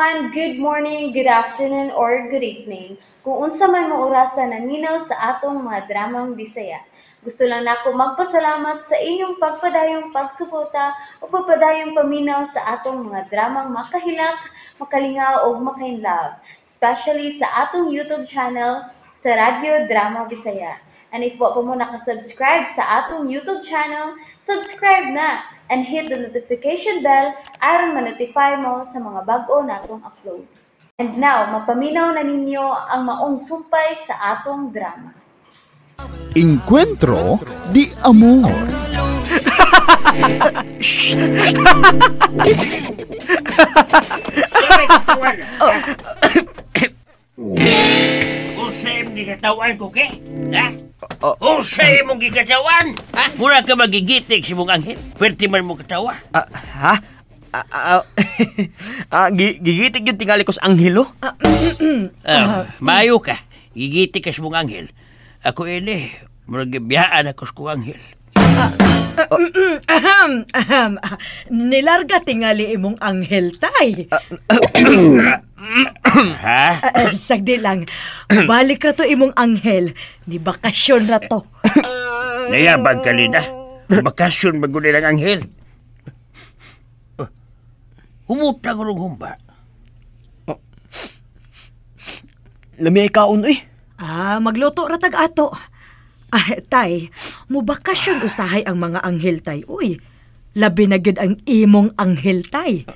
everyone! Good morning, good afternoon, or good evening. Kung unsa man mo orasa naminaw sa atong mga dramang Bisaya. Gusto lang nako magpasalamat sa inyong pagpadayong pagsuporta o pagpadayong paminaw sa atong mga dramang makahilak, makalingaw o makainlove, especially sa atong YouTube channel sa Radyo Drama Bisaya. And if wa pa mo nakasubscribe sa atong YouTube channel, subscribe na and hit the notification bell aron ma-notify mo sa mga bag-o natong uploads. And now, mapaminaw na ninyo ang maong sumpay sa atong drama. Encuentro de Amor. Usay mong gikatawan ko, ke? Ha? Usay mong gikatawan? Ha? Mura ka magigitik si mong anghel. Pwerte man mo katawa. Ha? Gigitik yung tingali ko sa anghel, oh? Maayo ka. Gigitik ka sa mong anghel. Ako ini, murag gibiyaan ako sa kong anghel. Nilarga tingali imong anghel, tay. Ha? Sagdi lang. Balik ra to imong anghel. Ni bakasyon ra to. Nayabag ka, Lina. Bakasyon bago nilang anghel. Humutang rong humba. Lami ay kaon, eh. Magluto ra tag ato. Tay, mubakasyon usahay ang mga anghel, tay. Uy, labi na gyud ang imong anghel, tay.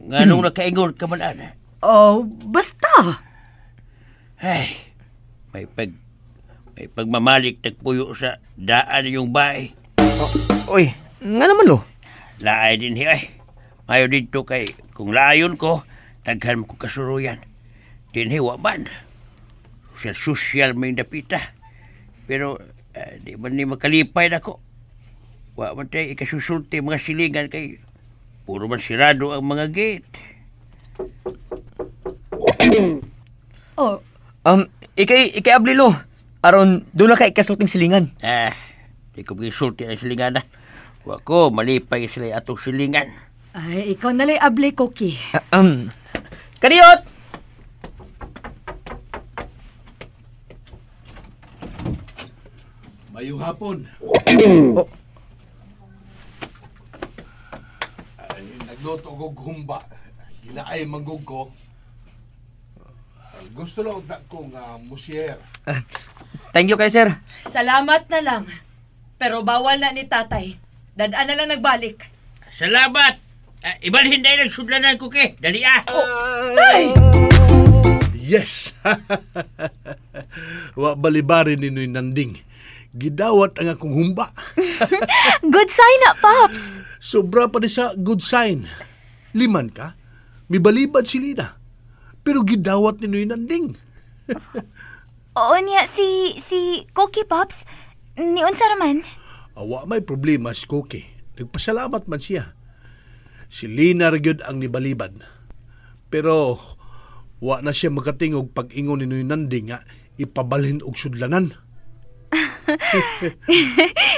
Nganong nakaingon ka man, ana? Oh, basta. Ay, may pagmamalik tagpuyo sa daan yung bahay. Uy, nga naman, lo. Laay din hi, ay. Mayo dito kay, kung laayon ko, daghan mo ko kasuruyan. Din hi, wa man. Social may dapita. Pero di man ni makalipay na ko. Wa man tayo ikasusulti mga silingan kay puro man sirado ang mga gate. Oh. Ikay ablilo. Aron doon na ka ikasulting silingan. Di ko magisulti ang silingan na. Wa ko malipay sila atong silingan. Ay, ikaw na lang abli, Cookie. Kaniyot! Mayong hapon. Oh. Ay, nagluto og humba. Ginaay manggug ko. Gusto lang ko nga musier. Thank you kay sir. Salamat na lang. Pero bawal na ni tatay. Dadaan na lang nagbalik. Salamat. Ibalhin dahil ang sudlanan ko ke. Dali ah. Oh, tay! Yes. Wa balibari ni Noy Nanding. Gidawat ang akong humba. Good sign na, Pops. Sobra pa ni sa good sign. Liman ka, mibalibad si Lina. Pero gidawat ni Noy Nanding. Oo niya, si Cookie, Pops. Niunsa raman. Awa may problema si Cookie. Nagpasalamat man siya. Si Lina ra gyud ang nibalibad. Pero wa na siya makatingog pag-ingon ni Noy Nanding nga ipabalhin og sudlanan.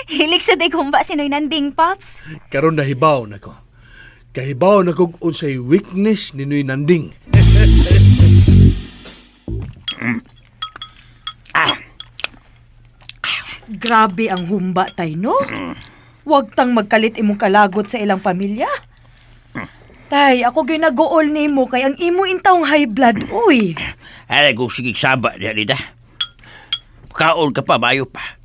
Hilig sa humba si Noy Nanding, Pops. Karon nahibaw na ko. Kahibaw na ko unsay weakness ni Noy Nanding. Grabe ang humba, tay, no? Wag tang magkalit imong kalagot sa ilang pamilya. Tay, ako ginagool nimo kay ang imo intawong high blood, uy. Ay, kung sige saba diha nida. Kaon ka pa, mayo pa.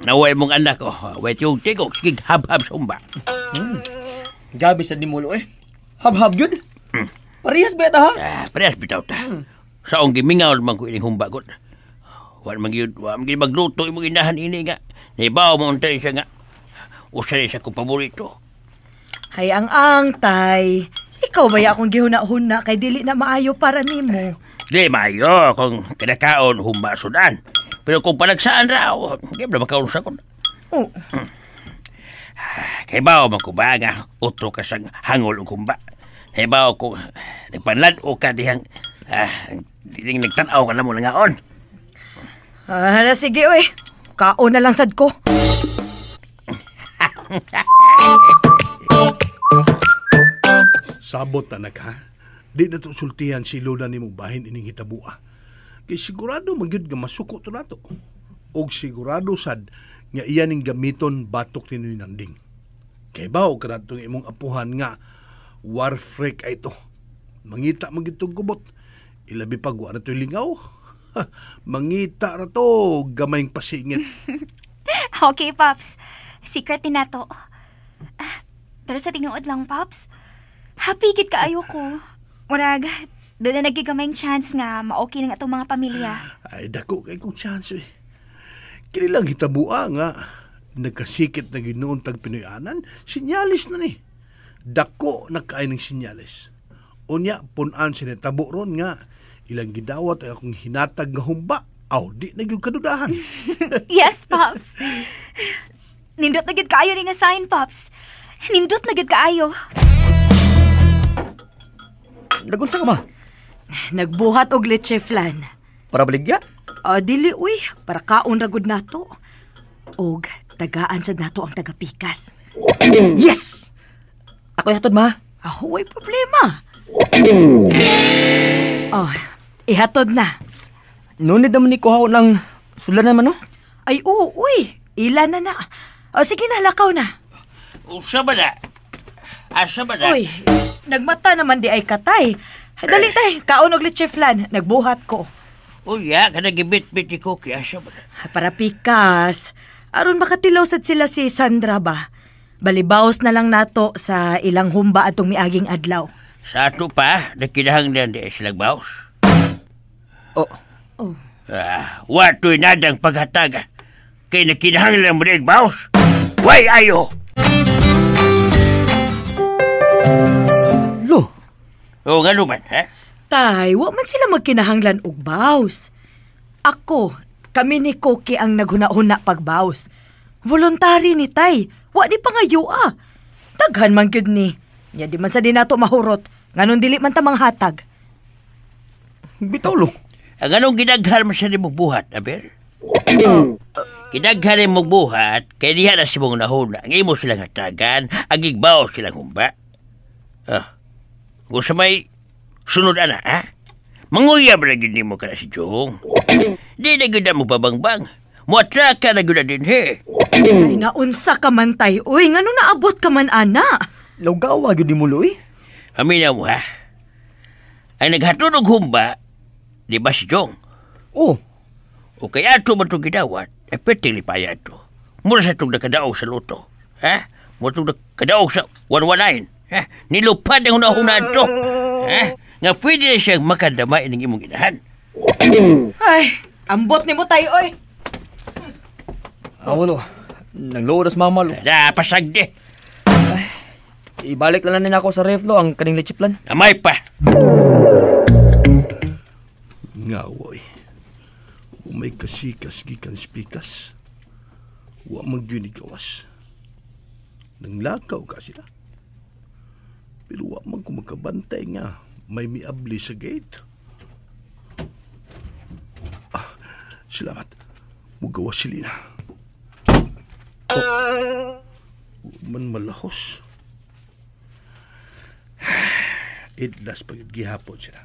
Naway mong anak ko. Wait yung tigok, sige hab-hab sa humba. Gabi sa dimulo eh. Hab-hab yun. Parehas ba ita ha? Parehas bitaw ta. Saong gimingaw man ko ining humba ko. Wa man gyud magluto imong inahan ini nga. Naibaw mo untay siya nga. Usa ni siya kong paborito. Hay ang tay. Ikaw ba ya akong gihuna-huna kay dili na maayo para nimo? Di maayo kung kinakaon humba sudan. Pero kung panagsaan raw, di ba makaon sa kon? Oh. Kay bao man ko ba nga utro ka sang hangol og humba. Kay bao ko nagpanlad-o ka dihang ding nagtan-aw ka na mo nangaon. Sige oy. Kaon na lang sad ko. Sabot anak ha. Di na to sultihan si Lola nimo bahin ining hitabua. Kay sigurado man gyud nga masuko to nato. Og sigurado sad nga iya ning gamiton batok ni Noy Nanding. Kay bawo ka natong imong apuhan nga war freak ay to. Mangita man gyud tong gubot. Ilabi pa wa na to'y lingaw. Mangita ra to gamayng pasingit. Okay, Pops. Secret ni nato. Pero sa tinuod lang, Pops, happy gid kaayo ko. Murag, doon na nagigamayng chance nga ma-okay ng atong mga pamilya. Ay, dako kay kong chance eh. Kini lang hitabua nga nagkasikit na ginoon tag Pinoyanan, sinyalis na ni. Dako na kaay ng sinyalis. Unya, punan sinitabo ron nga ilang gidawat ay akong hinatag nga humba. Aw, di na gyud kadudahan. Yes, Pops. Nindot na gid kaayo ni nga sign, Pops. Nindot na gid kaayo. Nagunsa ka ma? Nagbuhat og leche flan. Para baligya? Dili uy, para kaon ra gud nato. Og tagaan sad nato ang tagapikas. Yes! Ako ihatod ma. Ako way problema. Oh, ihatod na. Nunid naman ni kuha ko ng sulan naman no? Ay, oo, uy. Ila na na. O, sige na, lakaw na. Usa ba na? Asa ba na? Uy, nagmata naman di ay katay. Dali tay, kaon og leche flan. Nagbuhat ko. Uya, kada gibit-bit ni Cookie, asa ba na? Para pikas. Aron makatilaw sad sila si Sandra ba? Balibaos na lang nato sa ilang humba atong miaging adlaw. Sa ato pa, nakinahanglan di silang baos. Oh. Oh. Wato'y nadang paghataga. Kay nakinahanglan mo di baos. Way ayo! Lo, O nga naman, ha? Tay, wa man sila magkinahanglan og baos. Ako, kami ni Cookie ang naghuna-huna pagbaos. Voluntary ni Tay, wa di pa ngayo ah. Daghan man gyud ni. Nya di man sa di nato mahurot, nganon dili man ta manghatag. Bitaw lo. Ang anong ginaghan mo siya ni buhat, Aber? Kinaghan ni buhat, kay diha na si mong nahuna. Ang imo silang hatagan, ang igbaw silang humba. Ah, kung sa may sunod ana, ha? Manguyab na gid nimo ka na si Jong. Di na gid na mo pabangbang. Muatraka na gid na din, he. Ay, naunsa ka man tay. Uy, ngano naabot ka man, ana? Lawgawa gyud nimo lo eh. Aminaw mo, ha? Ang naghatod og humba, di ba si Jong? Oh, O kaya ato man itong gidawat, eh pwede lipaya ito. Mura sa itong nakadaog sa luto. Ha? Mura itong nakadaog sa 119. Ha? Nilupad ang hunahuna ito. Ha? Nga pwede na siyang makadamay ng imong inahan. Ay, ambot nimo tay, oy. Awo lo. Nagluod as mama lo. Na, pasagdi. Ibalik lang na ako sa ref lo ang kaning leche plan. Amay pa. Nga, woy. Umay kasikas gikan spikas. Wa man gyud ni gawas. Nanglakaw ka sila. Pero wa man ko makabantay nga may miabli sa gate. Ah, salamat. Mugawas si Lina. Oh, wa man malahos. Idlas pag gihapon sila.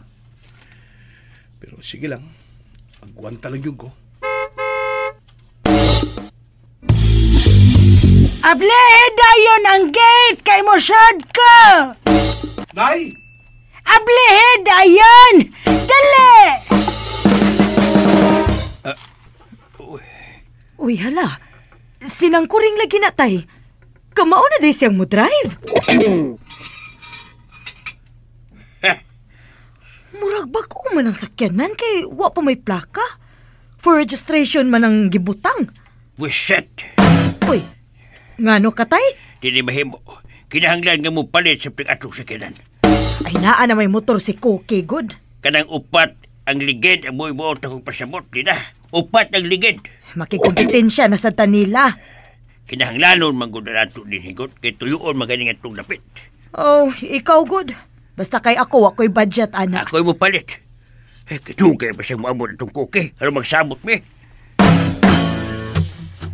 Pero sige lang. Agwanta lang yun ko. Able, dayon ang gate kay mo sad ka. Nay! Able, dayon. Dali. Uy, hala. Sinangkuring lagi na tay. Kamao na day siyang mo drive. Murag bag-o man ang sakyanan kay wa pa may plaka. For registration man ang gibutang. Wiset. Uy, ngano ka tay? Di ni mahimo. Kinahanglan nga mo palit sa pig-atong sakyanan. Ay naa na may motor si Cookie good. Kanang upat ang ligid ang buhay-buot akong pasabot, di na. Upat ang ligid. Makikompetensya na sa tanila. Kinahanglanon man gud na nato din higot kay tuyuon maganing atong dapit. Oh, ikaw good. Basta kay ako, ako'y budget, ana. Ako'y mo palit. Eh, kitugay ba siyang maabot itong kuki? Ano magsabot mi?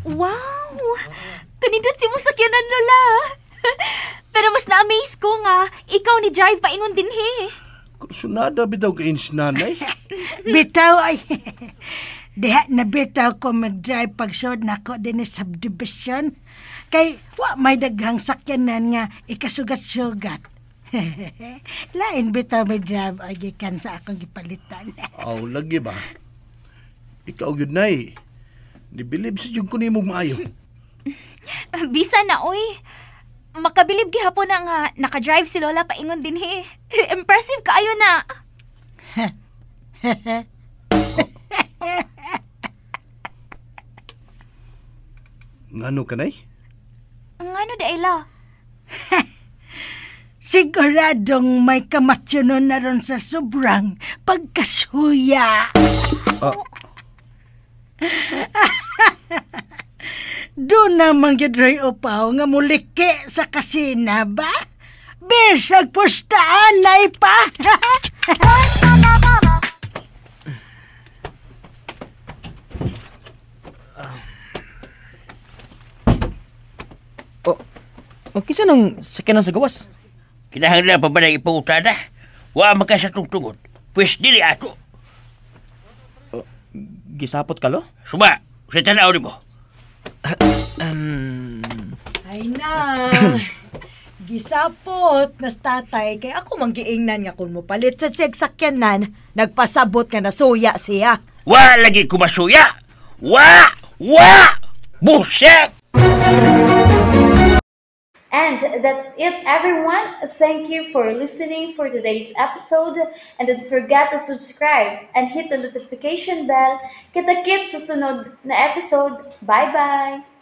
Wow! Kanindot si mo sakyanan, Lola. Pero mas na-amaze ko nga, ikaw ni drive paingon din he. Kursunada bitaw kay si nanay. Bitaw ay diha na bitaw ko mag-drive pagsod nako dinhi subdivision. Kay wa may daghang sakyanan nga ikasugat-sugat. Lain bitaw may drive ay gikan sa akong gipalitan. Aw, lagi ba? Ikaw gyud nay. Nibilib sa jud ko nimo maayo. Bisa na, oy. Makabilib gihapon na nga naka-drive si Lola paingon dinhi. Impressive kaayo na. Ngano ka nay? Ngano di ay la? Siguradong may kamatsyonon na ron sa sobrang pagkasuya. Ah. Doon naman gyud Roy upaw nga muliki sa kasina ba? Bisag pustaan na pa. O, kinsa nang sakyanan sa gawas? Kinahanglan pa ba na ipangutada? Wa man ka sa tungtungod. Pwes dili ato. Gisapot ka, lo? Suma, sa tanaw nimo. Ay na. Gisapot nas tatay kay ako manggiingnan nga kung mopalit sa siyag sakyanan, nagpasabot nga nasuya siya. Wa lagi kumasuya. Wa! Wa! Buset! And that's it, everyone. Thank you for listening for today's episode. And don't forget to subscribe and hit the notification bell. Kita-kits sa sunod na episode. Bye-bye!